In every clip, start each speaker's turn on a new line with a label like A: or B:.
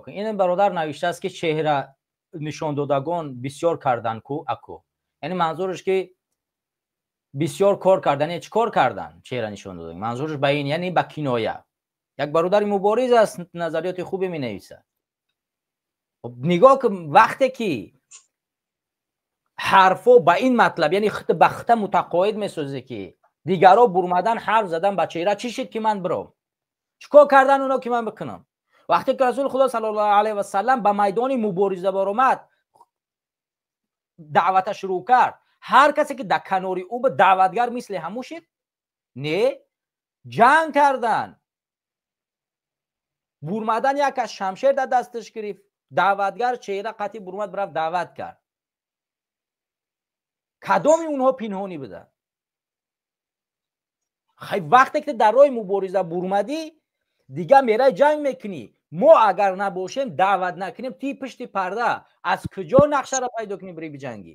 A: Нигоҳ кун, ин бародар навиштааст, ки чеҳра нишондодагон бисёр кардан ку аку. Яъне манзураш, ки бисёр кор кардан, чӣ кор кардан? Чеҳра нишон додан манзураш ба ин, яъне ба киноя. Як бародари мубориз аст, назариёти хубе менависад. Нигоҳ кун, вақте ки ҳарфо ба ин матлаб, яъне ба хита мутақоид месозӣ, ки дигаро бурмадан, ҳарф задан ба чеҳра, чӣ шид, ки ман биром? Чӣ кор кардан оно, ки ман бикунам? Вақте ки Расули Худо саллаллоҳу алайҳи васалам ба майдони мубориза баромад, даъвата шурӯъ кард, ҳар касе ки дар канори ӯ буд, даъватгар мисли ҳамӯ шид? Не, ҷанг кардан, бурмадан, як кас шамшер дар дасташ гирифт, даъватгар чеҳра қатъи бурмад, рафт, даъват кард. Кадоми онҳо пинҳонӣ буданд? Вақте ки дар роҳи мубориза бурмадӣ, дига мерай, ҷанг мекунӣ. Мо агар набошем, даъват накунем, ти пишти парда аз куҷо нақшаро пайдо кунӣ, бири биҷангӣ?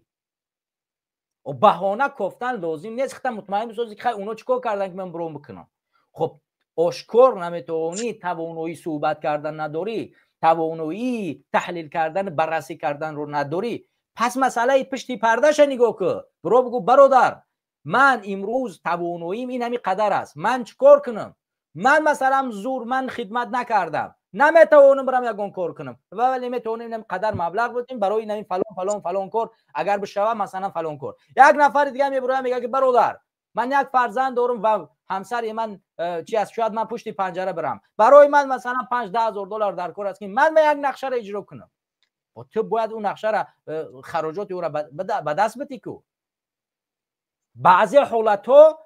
A: Баҳона кофтан лозим нест. Хита мутмаин бисозӣ, ки хай, оно чӣ кор кардан, ки ман биром бикунам? Хоб, ошкор наметавонӣ, тавоноии суҳбат кардан надорӣ, тавоноии таҳлил кардан, баррасӣ карданро надорӣ, пас масъалаи пишти пардаша нигоҳ кун. Биро, бигӯ: «Бародар, ман имрӯз тавоноим ин ҳами қадар аст, ман чӣ кор кунам?» Ман масалан зур, ман хидмат накардам, наметавонам бирам ягон кор кунам, вале метавонем ин қадар маблағ будем барои ин фалон, фалон, фалон кор, агар бишава, масалан, фалон кор. Як нафари дига мебуроям, мега, ки бародар, ман як фарзанд дорам ва ҳамсари ман чи аст, шояд ман пушти панҷара бирам, барои ман масалан 5-10 ҳазор доллар дар кор аст, ки ман як нақшаро иҷро кунам. Ту бояд ӯ нақшара, хароҷоти ӯра ба даст бидӣ ку. Баъзе ҳолатҳо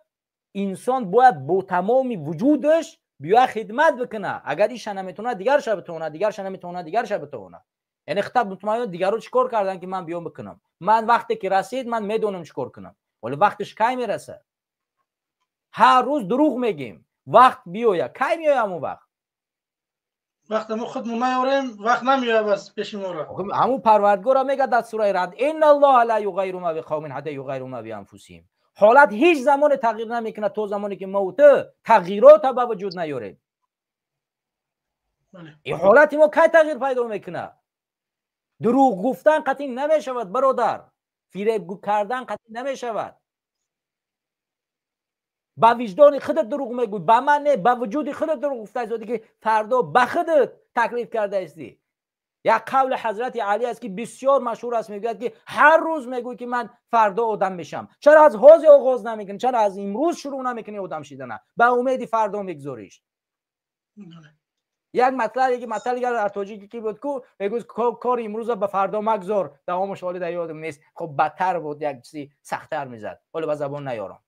A: инсон бояд бо тамоми вуҷудаш биёя, хидмат бикуна. Агар иша наметавонад, дигарша битавонад, дигарша наметавонад, дигарша битавонад. Яъне хита мутмаин, дигаро чӣ кор кардан, ки ман биём бикунам? Ман вақте ки расид, ман медонам, чӣ кор кунам. Вале вақташ кай мерасад? Ҳар рӯз дурӯғ мегем: вақт биёя. Кай меоя ҳамун вақт?
B: Вақте мо худмон наёрем, вақт намеояд аз пеши моро.
A: Ҳамун Парвардигора мега дар сураи Рад: إن الله لا يغير ما بقوم حتى يغيروا ما بأنفسهم. Ҳолат ҳеҷ замоне тағйир намекунад, то замоне ки мо ту тағйирота ба вуҷуд наёрем. Ин ҳолати мо кай тағйир пайдо мекунад? Дурӯғ гуфтан қатъӣ намешавад, бародар, фиреб кардан қатъӣ намешавад. Ба виҷдони худат дурӯғ мегӯй, ба ман не, ба вуҷуди худат дурӯғ гуфта истоди, ки фардо ба худат таклиф кардаистӣ. Як қавли Ҳазрати Алӣ аст, ки бисёр машҳур аст, мегӯяд, ки ҳар рӯз мегӯй, ки ман фардо одам мешам, чаро аз ҳозир оғоз намекунӣ? Чаро аз имрӯз шурӯъ намекунӣ одам шидана? Ба умеди фардо мегузориш. Як матлабе ки матали дар тоҷикӣ ки буд ку, мегӯз: «Кори имрӯза ба фардо магзор». Давомаш ҳоли дар ёдам нест. Хоб, бадтар буд, як чизи сахттар мезад, ҳоло ба забон наёрам.